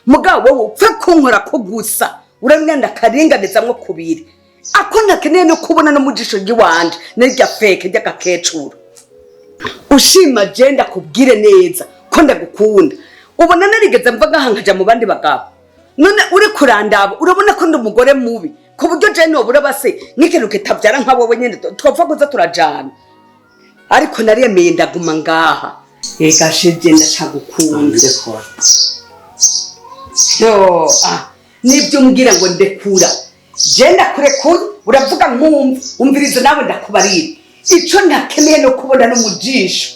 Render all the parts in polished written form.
Mugabo wowe upfe kunkora ko gusa, uramya ndakaringanizamwo kubiri. Ako ntakeneye no kubona no mu jisho ry'iwanje n'irya feke ry'agakecuru. Ushima je ndakubwire neza ko ndagukunda. Ubona narigeze mva ngaha nkaja mu bandi bagabo. None uri kurandaba urabona ko ndi umugore mubi ku buryo je nobura base nk'ikintu kitavyara nka wowe nyene twopfa kuza turajana. Ariko nariyemeye ndaguma ngaha. Ega shije ndacagukunda. Ndekora. Yo, nibyo umbwira ngo ndekura. Je ndakurekuye, uravuga nkumva, umviriza nawe ndakubarira. Ico ntakeneye no kubona no mu jisho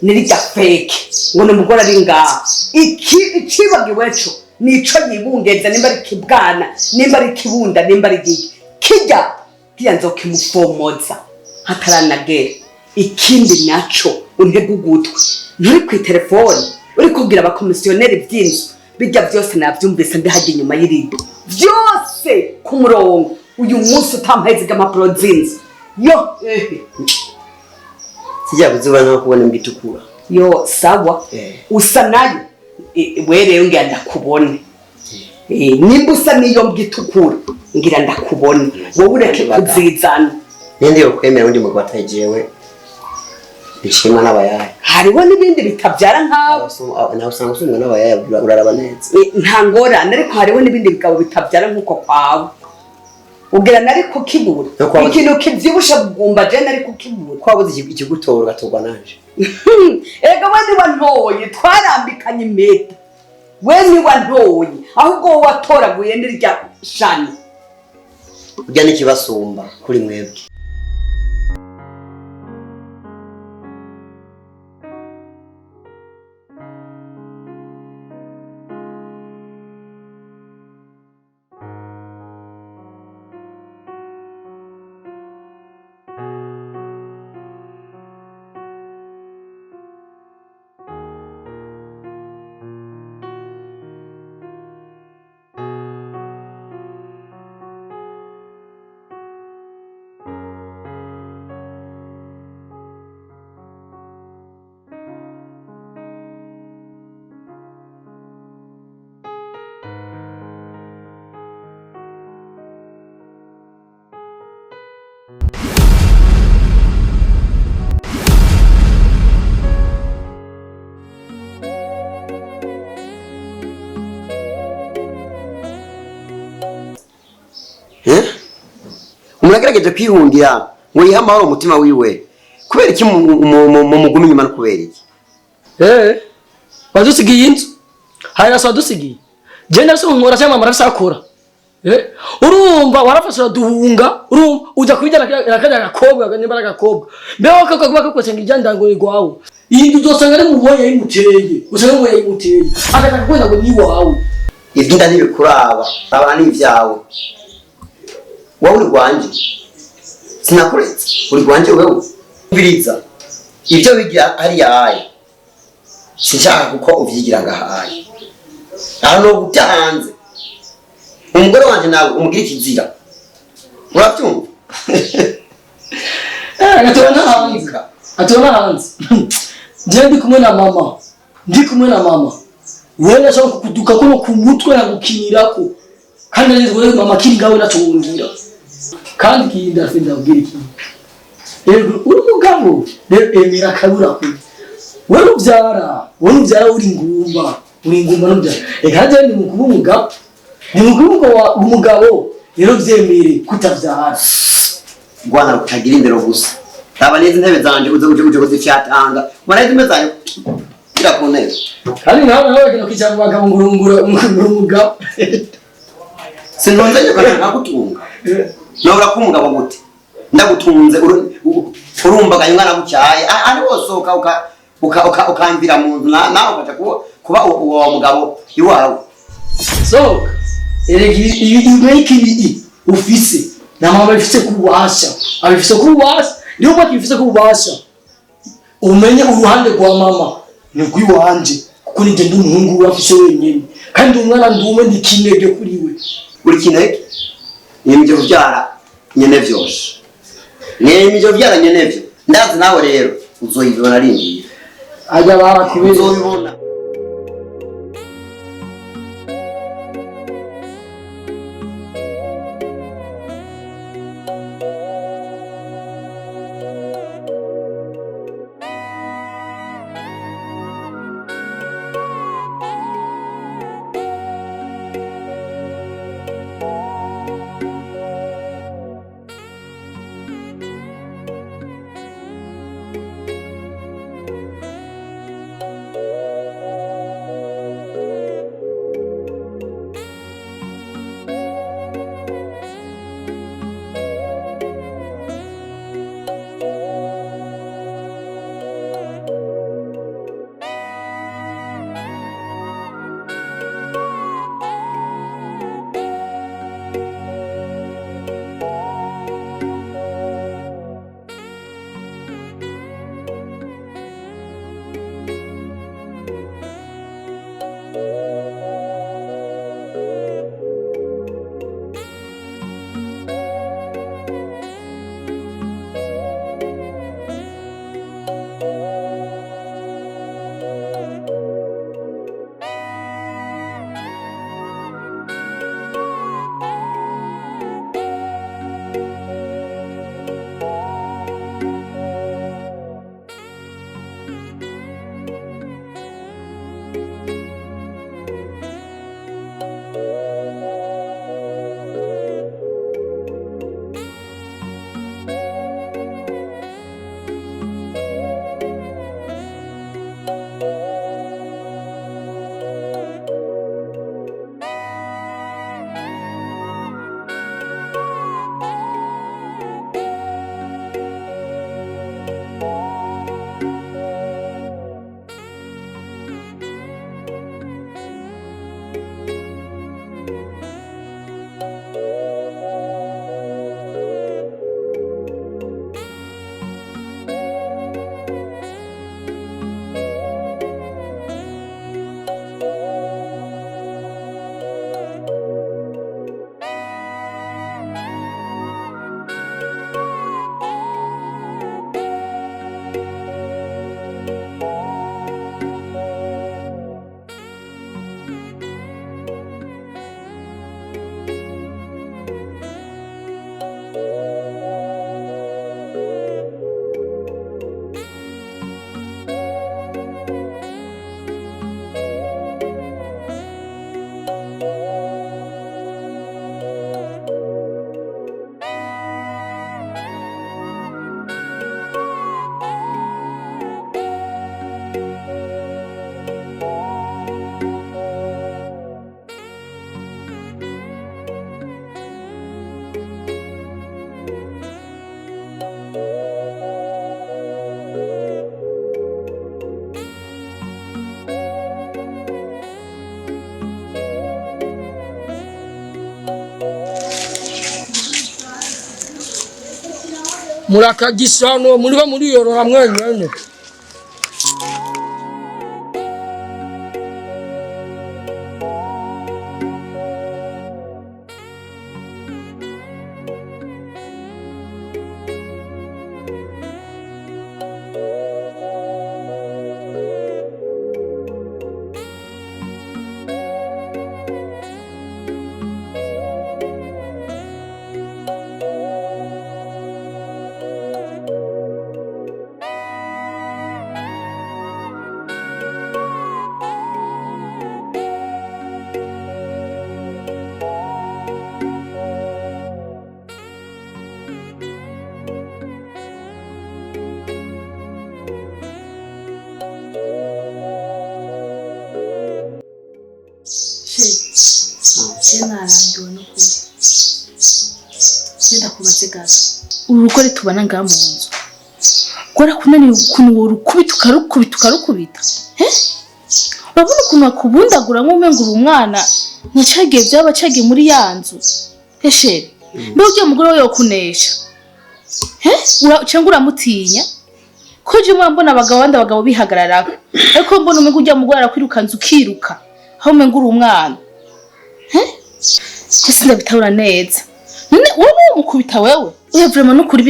ni rirya feke ngo ni umugore ari ngaha. Iki icibagiwe co nico yibungenza, nimba ari kibwana, nimba ari kibunda, nimba ari giki. Kirya kirya nzokimufomoza hataranagera. Ikindi naco untega ugutwi, nturi kw'iterefone uri kubwira abakomisiyoneri vy'inzu, bijya byose navyumvise ndihajya inyuma y'irido vyose ku murongo. Uyu munsi utampaye ziga impapuro z'inzu yo Sijya kuziba nko kubona imbwa itukura. Yo sawa. Usa nayo. We rero ngira ndakubone. Nimba usa n'iyo mbwa itukura ngira ndakubone, wowe ureke kuzizana. Ninde yokwemera undi mugabo atari jewe? Nshimwa n'abayaya. Hariho n'ibindi bitabyara nkawe. Nawe usanga usumwa n'abayaya, uraraba neza. Nta ngorane, ariko hariho n'ibindi bigabo bitabyara nk'uko kwawe. Ugira nari kukibura. No kwawe. Ikintu kivyibushe bugumba je nari kukibura. Ko wabuze ikigutora ugatorwa nanje. Ega we niwantoye, twarambikanye impeta. We niwantoye, ahubwo wowe watoraguye n'irya shani. Urya n'ikibasumba kuri mwebwe. Eh? Umuntu agerageje kwihungira ngo yihe amahoro umutima wiwe, kubera iki mumuguma inyuma? No kubera iki? Wadusigiye inzu hari naso wadusigiye, je ndafise nkora cyangwa mama arafise akora. Urumva warafashe uraduhunga, urumva uja kubijyana na kajya gakobwa, nimba ari agakobwa mbega wakakuba kakosenga ijya ngo igwawe. Iyi nzu uzosanga ari mu yayimuteye, usanga mu yayimuteye akataka kwenda ngo ni iwawe. Ivyinda ntibikuraba, aba ni ivyawe. Wowe uri rwanje, sinakuretse uri rwanje wewe. Umviriza, ibyo wigira hariya aye sinshaka kuko uvyigira ngaha aye aha no guta hanze. Umugore wanje nawe umugira ikizira, uravyumva? Agatubona hanze, atubona hanze. Je ndi kumwe na mama, ndi kumwe na mama, wewe ndashaka kukuduka kuno ku mutwe nagukinirako, kandi nzi wewe mama kiri ngawe naco wongira. Kandi kindi afite ndabwira ikintu, rero uri umugabo rero emera akabura kwe. Wewe ubyara, wewe ubyara uri ngumba, uri ngumba n'ubyara. Reka je ndi mukuru umugabo, ndi mukuru umugabo, rero vyemere kutavyara. Rwana rutagira indero gusa. Raba neza intebe zanje, uze uje kuzifyatanga. Ubona neza intebe zanje gira ku ntebe. Kandi nawe bagenda kwicara mu bagabo ngo urungura umugabo. Sinonze nje kana nkagutunga. Nobura ko umugabo gute ndagutunze, urumbaganye umwana bucyaye ari wosohoka ukamvira mu nzu, nawe ukaja kuba uwo mugabo iwawe. Sohoka erega imeke ibi ufise na mama abifise kububasha, abifise kububasha, niyo mpamvu abifise kububasha. Umenye uruhande rwa mama ni rw'iwanje, kuko ninjye ndi umuhungu we afise wenyine, kandi umwana ndume ndi kinege kuri we. Uri kinege nimije kuvyara nyene vyose, nimije kuvyara nyene vyo ndazi. Nawe rero uzoyibona rindiye. Ajya barakubere. Uzobibona. Murakagisano muriba muriyorora mwenyene. Je narambiwe n'ukuri. Genda kubatse gato. Uru rugo tubana ngaha mu nzu. Rwarakunaniye ukuntu worukubita ukarukubita ukarukubita. Eh? Urabona ukuntu akubundagura nk'umengo uri umwana nka cagiye byaba cagiye muri ya nzu. Eshere. Mbega ugiye umugore we yokunesha. Eh? Cyangwa uramutinya? Ko je mbona abagabo abandi abagabo bihagararako. Ariko mbona umengo ujya mugore arakwirukanza ukiruka. Aho umengo uri umwana. Je sindabitahura neza. None wowe umukubita wewe? Oya vraiment nukuri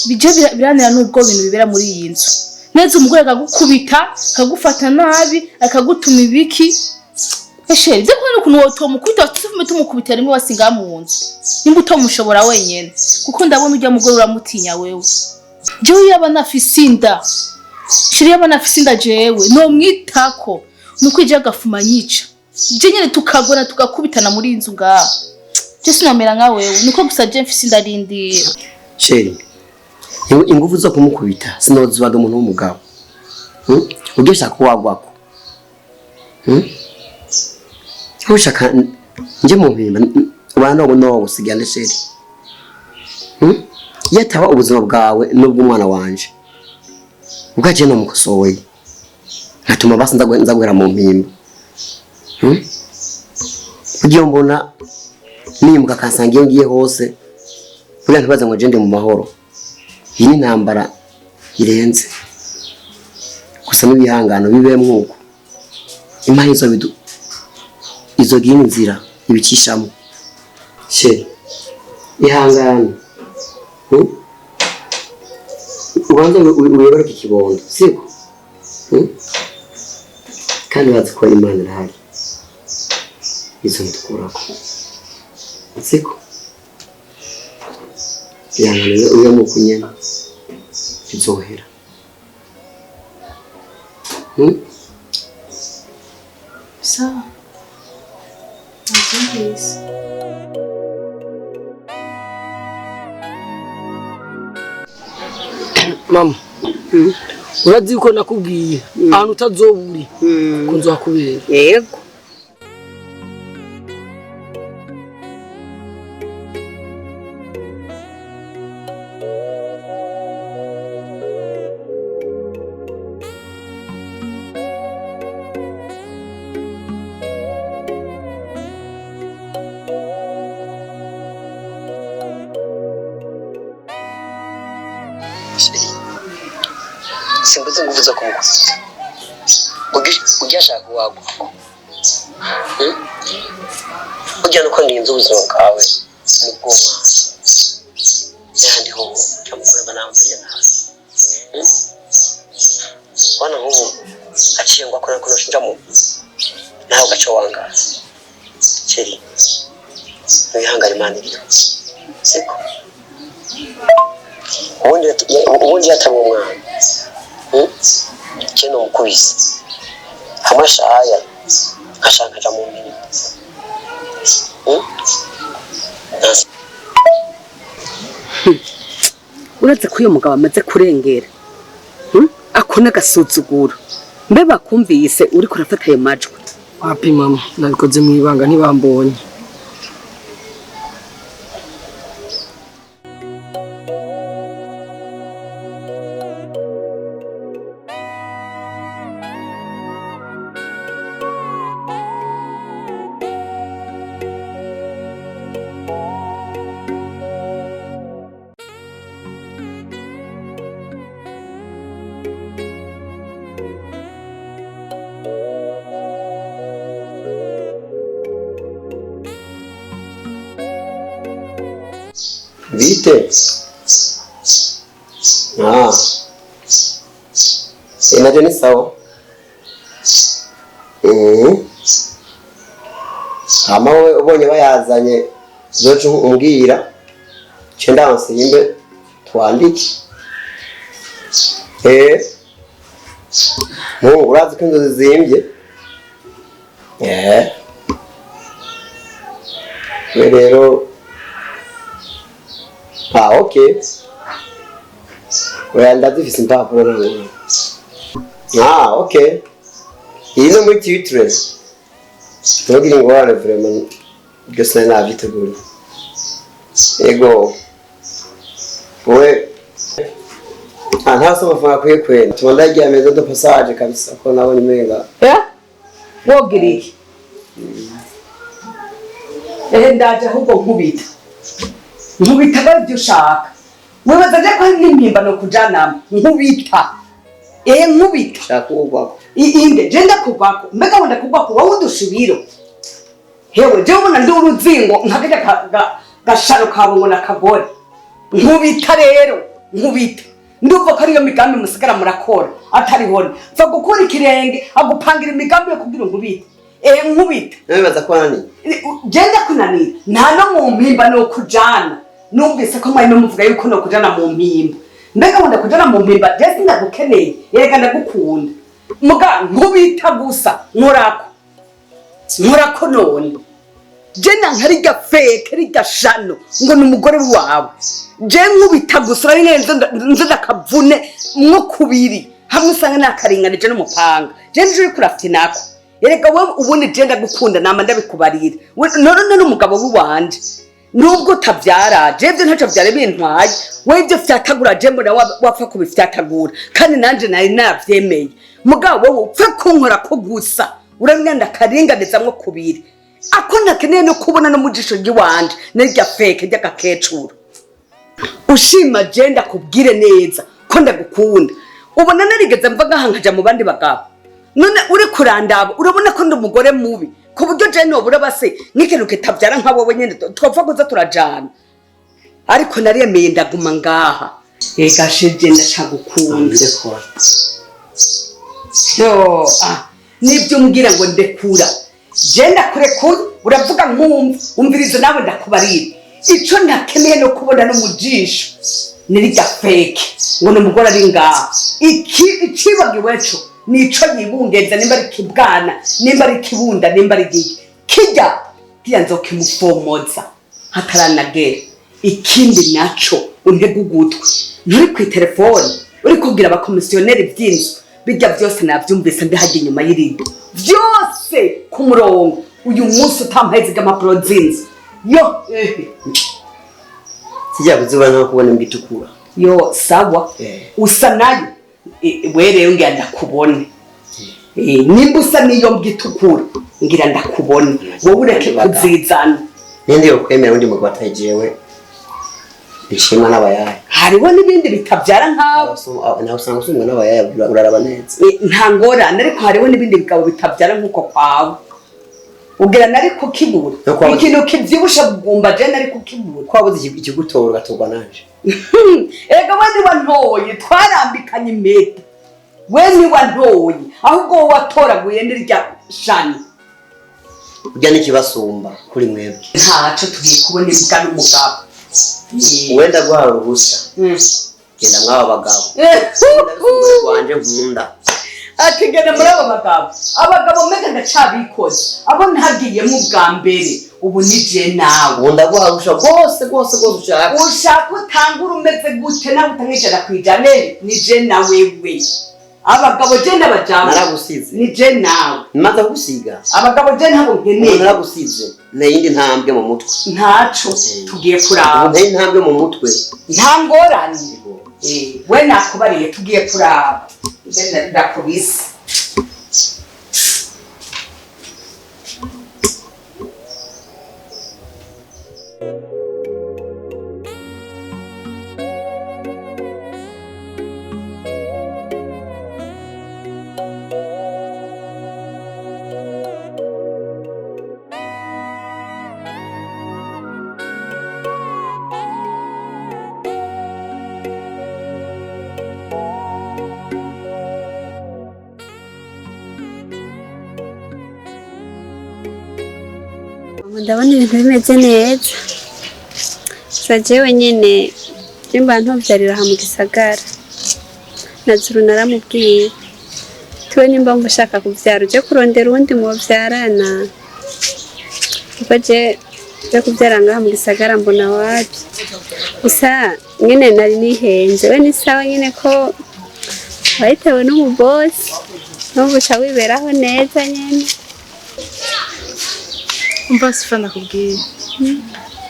bije biranira nubwo bintu bibera muri iyi nzu. Neza umugore akagukubita, akagufata nabi, akagutuma ibiki. Eshe, byo kubera ukuntu wotomukubita tuvume tumukubita rimwe wasinga mu nzu. Nimba utomushobora wenyene. Kuko ndabona ujya mugore uramutinya wewe. Jewe yaba nafise inda. Shiri yaba nafise inda jewe no mwitako. Nuko ije agafuma nyica. Je nyene tukagona tugakubitana muri iyi nzu ngaha. Je sinamera nka wewe. Niko gusa je mfise inda rindira. Chéri, ingufu zo kumukubita sinozibaga umuntu w'umugabo. Ujye ushaka wagwako. Ushaka nje mu mpimba ubana no gusigana chéri. Yataba ubuzima bwawe n'ubw'umwana wanje. Ugaje no mukosoye. Natuma basi nza guhera mu mpimba. Kugira mbona nimuka kansanga iyo ngiye hose. Buriya ntibaze ngo jende mu mahoro. Iyi ni intambara irenze. Gusa n'ibihangano bibemwo uko. Imana izo bidu izo gira inzira ibicishamo. Chéri, ihangane. Ubanze uyoberuke ikibondo, siko? Kandi bazi ko Imana irahari. Izo ntukurako. Siko? Ihangane uyo mu kunyena. Bizohera. Sawa. Nabyumvise. Mama, urazi yuko nakubwiye ahantu utazoburi ko nzohakubera. Yego. Simbuze nguvu zo kumukubita. Ujya ashaka wagwa. Ujya nuko ndinze ubuzima bwawe n'ubw'umwana. N'ahandi ho cyamukora nambaye nabi. Wana nk'ubu aciye ngo akora kuno shinja mu nawe ugaca wangara. Chéri, wihangane Imana iriho. Siko? Ubundi yataba umwana. Kino mukubise. Amashaya ashaka aja mu mirimo. Uretse ko uyu mugabo amaze kurengera. Akona agasuzuguro. Mbe bakumvise uri kurafata ayo majwi. Wapi mama, nabikoze mu ibanga ntibambonye. Bite? Ah. Navyo ni sawa. Mhm. Hama wowe ubonye bayazanye uzoce umbwira nce ndansimbe twandike. Eh. Mungu urazi ko inzu zizimvye. Eh. We rero ah okay. Oya ndazifise impapuro ntabwo. Ah okay. Iyi no muri titre. Ntugire ingorane vraiment byose nari navyiteguriye. Ego. Wowe ah nta so amafaranga akwiye kwenda. Tuma ndagiye maison de passage kabisa ko nabonye umenga. Eh? Wogira iki? Ehe ndaje ahubwo nkubita. Nkubita bari ibyo ushaka. Wibaza je ko hari n'impimbano kujanamo. Nkubita. Ehe nkubita. Shaka uwugwako. Inde je ndakugwako. Mbega wenda kugwako wowe undusha ibiro. Hewe je ubona ndi uruzingo nkakajya gasharo kawe ngo nakagore. Nkubita rero nkubita. Ndumva ko ariyo migambi musigara murakora atarihona. Mfa gukura ikirenge agupangira imigambi yo kugira nkubite. Ehe nkubita. Nawe ko wananiye. Genda kunanira nta no mu mpimba no kujana. Numvise ko mwari muvuga yuko no kujana mu mpimba. Mbega wenda kujana mu mpimba je sindagukeneye erega ndagukunda. Muga nkubita gusa nkorako. Nkorako none. Je nanka rirya feke rirya shano ngo ni umugore wawe. Je nkubita gusa ari nze nze ndakavune mwo kubiri hamwe usanga nakaringanije n'umupanga. Je nje uri kurafyinako. Erega wowe ubundi je ndagukunda nama ndabikubarira. None n'umugabo w'iwanje. Nubwo utavyara je ivyo ntaco vyari bintwaye. Wewe ivyo fyatagura je mbona wapfa kubifyatagura. Kandi nanje nari navyemeye. Mugabo wowe upfe kunkora ko gusa. Uramenya ndakaringanizamwo kubiri. Ako nakeneye no kubona no mu jisho ry'iwanje n'irya feke ry'agakecuru. Ushima je ndakubwire neza ko ndagukunda. Ubona narigeze mva ngaha nkaja mu bandi bagabo. None uri kurandaba urabona ko ndi umugore mubi ku buryo je nobura base nk'ikintu kitavyara nka wowe nyene twopfa kuza turajana. Ariko naremeye ndaguma ngaha. Ega shije ndacagukunda. Ndekora. Yo, ah, nibyo umbwira ngo ndekura. Je ndakurekura uravuga nkumva umviriza nawe ndakubarira. Ico ntakeneye no kubona no mu jisho ni rirya feke ngo ni umugore ari ngaha. Iki icibagiwe co nico yibungenza nimba ari kibwana nimba ari kibunda nimba ari giki kijya kijya nzokimufomoza hataranagera. Ikindi naco untega ugutwi nturi ku telefone uri kubwira abakomisiyoneri by'inzu bijya byose nabyumvise ndahajya inyuma y'irido byose ku murongo. Uyu munsi utampaye impapuro z'inzu yo Sijya kuziba nko kubona imbwa itukura. Yo sawa. Usa nayo we rero ngira ndakubone. Nimba usa n'iyo mbwa itukura ngira ndakubone. Wowe ureke kuzizana. Ninde yokwemera undi mugabo atari jewe? Nishimwa n'abayaya. Hariho n'ibindi bitabyara nkawe. Nawe usanga usumwa n'abayaya uraraba neza. Nta ngorane ariko hariho n'ibindi bigabo bitabyara nk'uko kwawe. Ugira nari kukibura. Ikintu kivyibushe kugumba je nari kukibura. Ko wabuze ikigutora ugatorwa nanje. Ega we niwantoye twarambikanye impeta. We niwantoye ahubwo wowe watoraguye n'irya shani. Urya n'ikibasumba kuri mwebwe. Ntaco tugiye kubona imbwa n'umugabo. Wenda guhawe uruhusa. Genda mw'aba bagabo. Wanje nkunda. Ati genda muri abo bagabo. Abagabo mbega ndacabikoze. Abo ntagiyemo ubwa mbere. Ubu ni je nawe. Ubu ndaguha uruhusha rwose rwose rwose ushaka. Ushaka utangura umeze gute nawe utanga 100% ni je na wewe. Abagabo je n'abajama. Naragusize. Ni je nawe. Maze kugusiga. Abagabo je ntabo nkeneye. Naragusize. Nteye ntambwe mu mutwe. Ntaco tugiye kuraba. Nteye intambwe mu mutwe. Nta ngorane. We nakubariye tugiye kuraba. Ndakubise. Mama, ndabona ibintu bimeze neza. Gusa jewe nyene je mba ntuvyarira aha mu gisagara. Na Zuru naramubwiye. Tuwe nimba wumva ushaka kuvyara uje kurondera uwundi mwovyarana. Kuko je je kuvyara ngaha mu gisagara mbona wapi. Gusa nyene nari nihenze. We ni sawa nyene ko wahitewe n'umubosi. N'ubu uca wiberaho neza nyene. Umva sifa, ndakubwiye,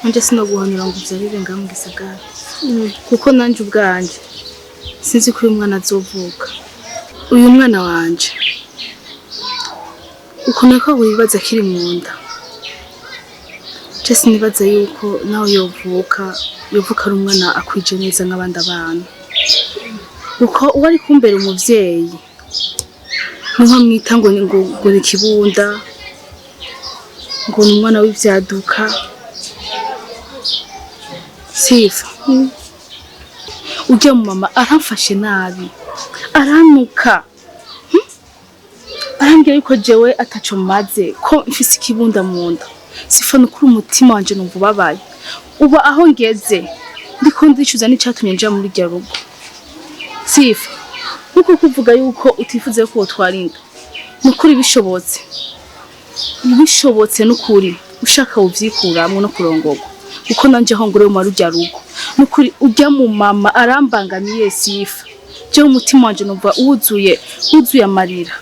nanje sinoguhanura ngo uvyarire ngaha mu gisagara, kuko nanje ubwanje sinzi ko uyu mwana azovuka. Uyu mwana wanje, ukuntu ko wibaza akiri mu nda, je sinibaza yuko nawe yovuka, yovuka ari umwana akwije neza nk'abandi abana, kuko uwo ari kumbera umuvyeyi niho mwita ngo ngo ni kibunda, ngo ni umwana w'ivyaduka. Sifa, ujya mu mama aramfashe nabi, arantuka. Arambwira yuko jewe ataco maze, ko mfise ikibunda mu nda. Sifa, nukuri umutima wanje numva ubabaye. Uba aho ngeze ndiko ndicuza n'icatumye nja muri rya rugo. Sifa, nkuko kuvuga yuko utifuza yuko wotwara inda, nukuri bishobotse, bishobotse nukuri ushaka uvyikuramwo no kurongorwa, kuko nanje aho ngore mu rujya rugo, nukuri ujya mu mama arambangamiye. Sifa, jewe umutima wanje numva wuzuye, wuzuye amarira,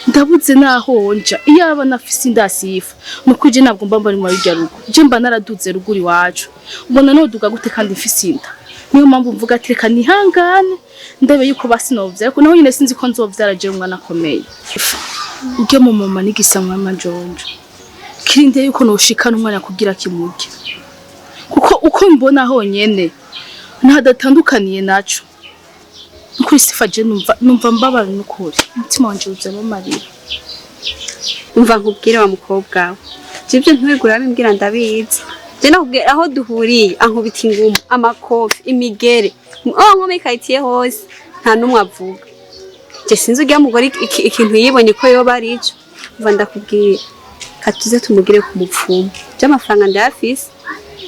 ndabuze naho nja. Iyo aba nafise inda, Sifa, nukuri je ntabwo mba mbari mu rujya rugo, je mba naraduze ruguru iwacu. Ubona noduga gute kandi mfise inda? Niyo mpamvu mvuga ati reka nihangane ndabe yuko basi novyara, ariko naho nyine sinzi ko nzovyara jewe umwana akomeye. Ujya mu mama n'igisamwa majonjo kirinde yuko noshikana umwana kugira kimurye, kuko uko mbona honyene ntadatandukaniye naco. Nukuri Sifa, je numva mbabara, nukuri umutima wanje wuzuyemo amarira. Umva nkubwire wa mukobwa we, je ibyo ntiwigura bimbwira, ndabizi. Je nakubwira aho duhuriye ankubita ingumu, amakofi, imigere, oh, nko muri quartier hose nta n'umwe avuga. Je sinzi urya mugore ikintu yibonye ko yoba ari ico. Umva ndakubwira, katuze tumugire ku mupfumu. Je amafaranga ndayafise,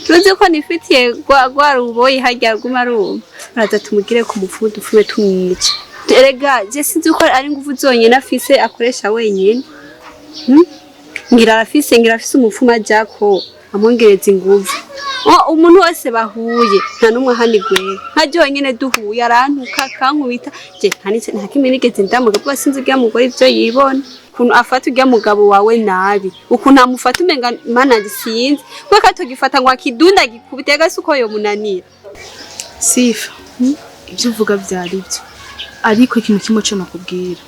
tuzi ko nifitiye rwa ruboyi harya ruguma ruma. Uraza tumugire ku mupfumu, dupfume tumwica. Erega je sinzi ko ari ingufu zonyene afise akoresha wenyene. Ngira arafise umupfumu ajako amwongereza inguvu. Oh, umuntu wese bahuye nta n'umwe ahanigwera. Nka jonyene duhuye arantuka, akankubita. Je nta kimwe nigeze ndamuga, kuko sinzi urya mugore ivyo yibona, ukuntu afata urya mugabo wawe nabi, ukuntu amufata umenga mana sinzi kuko atogifata ngo akidunda gikubite gasi uko yomunanira. Sifa, ibyo uvuga byari byo, ariko ikintu kimwe cyo nakubwira,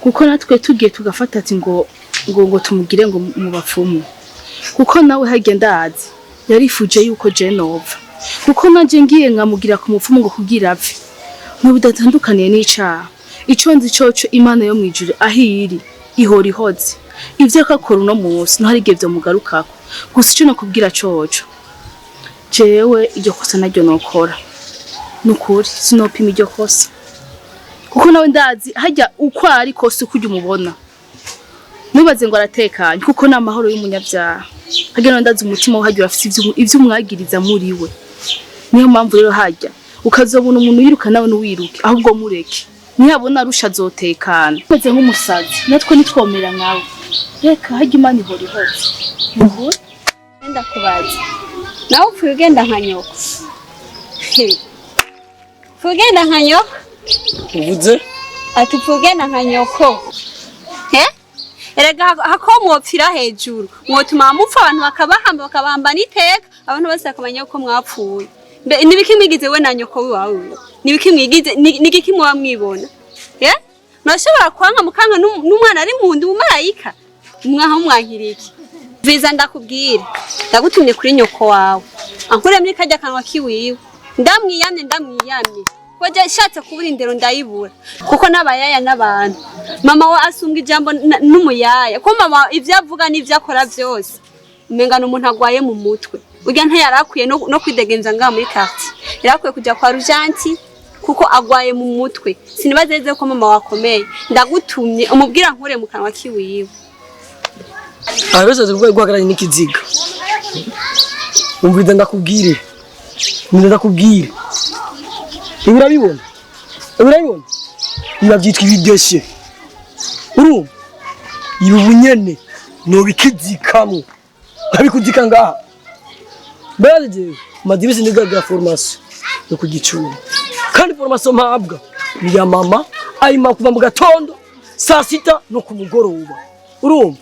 kuko natwe tugiye tugafata ati ngo tumugire ngo mu bapfumu, kuko nawe harya ndazi yarifuje yuko je nova, kuko nanje ngiye nkamugira ku mupfumu ngo kugira apfe mu bidatandukaniye n'icaha. Ico nzi coco, Imana yo mwijuru aho iri ihora ihoze. Ivyo akakora uno munsi no hari igihe vyomugarukako. Gusa ico nakubwira coco, jewe iryo kosa naryo nokora, nukuri sinopima iryo kosa, kuko nawe ndazi harya uko ari kose, uko ujya umubona ntubaze ngo aratekanye, kuko ni amahoro y'umunyabyaha. Harya nawe ndazi umutima we harya urafise ivyo umwagiriza muri we. Niyo mpamvu rero harya ukazobona umuntu yiruka, nawe ntiwiruke, ahubwo mureke. Niyabona arusha azotekana. Meze nk'umusazi, natwe nitwomera nkawe. Reka, harya Imana ihora ihoze, nukuri. Ndakubaza, nawe upfuye ugenda nka nyoko? Upfuye ugenda nka nyoko? Uvuze? Ati upfuye ugenda nka nyoko. He, erega hako mwopfira hejuru, mwotuma mupfa abantu bakabahamba, bakabahamba n'iteka, abantu bose bakamenya ko mwapfuye. Mbe nibiki mwigize we na nyoko wiwawe? Nibiki mwigize? Nigiki muba mwibona? Ye, murashobora kwanga mukanga n'umwana ari mu nda, umumarayika mwaha mwankira iki? Viza, ndakubwira, ndagutumye kuri nyoko wawe ankure muri kajya kanwa kiwiwe. Ndamwiyamye, ndamwiyamye ko je shatse kubura indero ndayibura, kuko n'abayaya n'abantu mama we asumbwa ijambo n'umuyaya, ko mama ivyo avuga n'ivyo akora vyose umenga ni umuntu agwaye mu mutwe. Urya ntiyarakwiye no kwidegemvya ngaha muri quartier, yarakwiye kuja kwa rujanti kuko agwaye mu mutwe. Sinibaze neza ko mama wakomeye. Ndagutumye umubwira nkure mu kanwa kiwiwe. Abese kuvuga guhagararanye n'ikiziga. Umviriza ndakubwire. Umviriza ndakubwire. Ibi urabibona? Ibi urabibona? Ibi bavyitwa ibideshe. Urumva? Ibi ubunyene nobikizikamwo. Nkabikuzika ngaha. Mbere jewe maze imisi nigaga formation yo ku gicumbi. Kandi formation mpabwa ni ya mama ayima kuva mu gatondo saa sita no ku mugoroba. Urumva?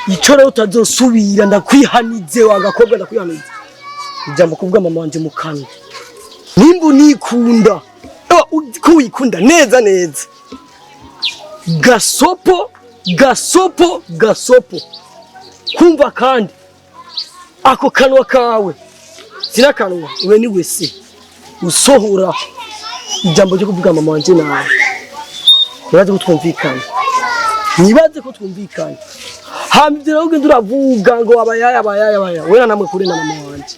Ico rero utazosubira ndakwihanize wa gakobwa, ndakwihanize. Ijambo kuvuga mama wanje mu kanwa. Nimba unikunda, ko wikunda neza neza. Gasopo, gasopo, gasopo. Kumva kandi ako kanwa kawe sinakanwa ube ni wese usohora ijambo ryo kuvuga mama wanje nawe. Nibaze ko twumvikana, nibaze ko twumvikana. Hama ivyo rero ugenda uravuga ngo abayaya, abayaya, abayaya, wera namwe kure na mama wanje.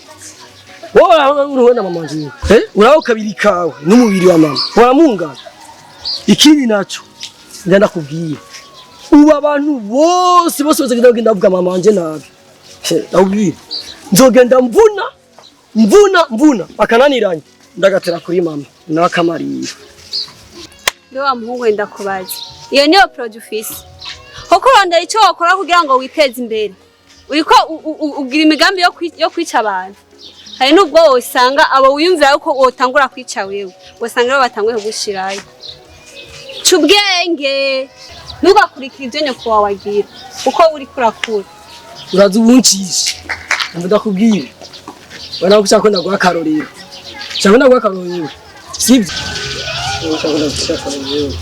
Wowe uriwe na mama wanje, uraho kabiri kawe n'umubiri wa mama waramungana. Ikindi naco ngenda kubwira, ubu abantu bose bose bazagenda bagenda bavuga mama wanje nabi. Ndakubwira nzogenda mvuna mvuna mvuna akananiranye ndagatera kuri mama nakamarira. Mbe wa muhungu, wenda kubaza, iyo niyo projet ufise? Kuko urondera icyo wakora kugira ngo witeze imbere, uriko ugira imigambi yo kwica abantu. Hari n'ubwo wosanga abo wiyumvira yuko wotangura kwica wewe, wosanga aribo batanguye kugushirayo. Ca ubwenge, ntugakurikire ibyo nyoko wawe agira uko uriko urakura. Uraza ubuncishe, ndakubwira ubona ko ushaka ko ndaguha akarorero, ushaka ko ndaguha akarorero, sibyo? Ushaka ko ndaguha akarorero?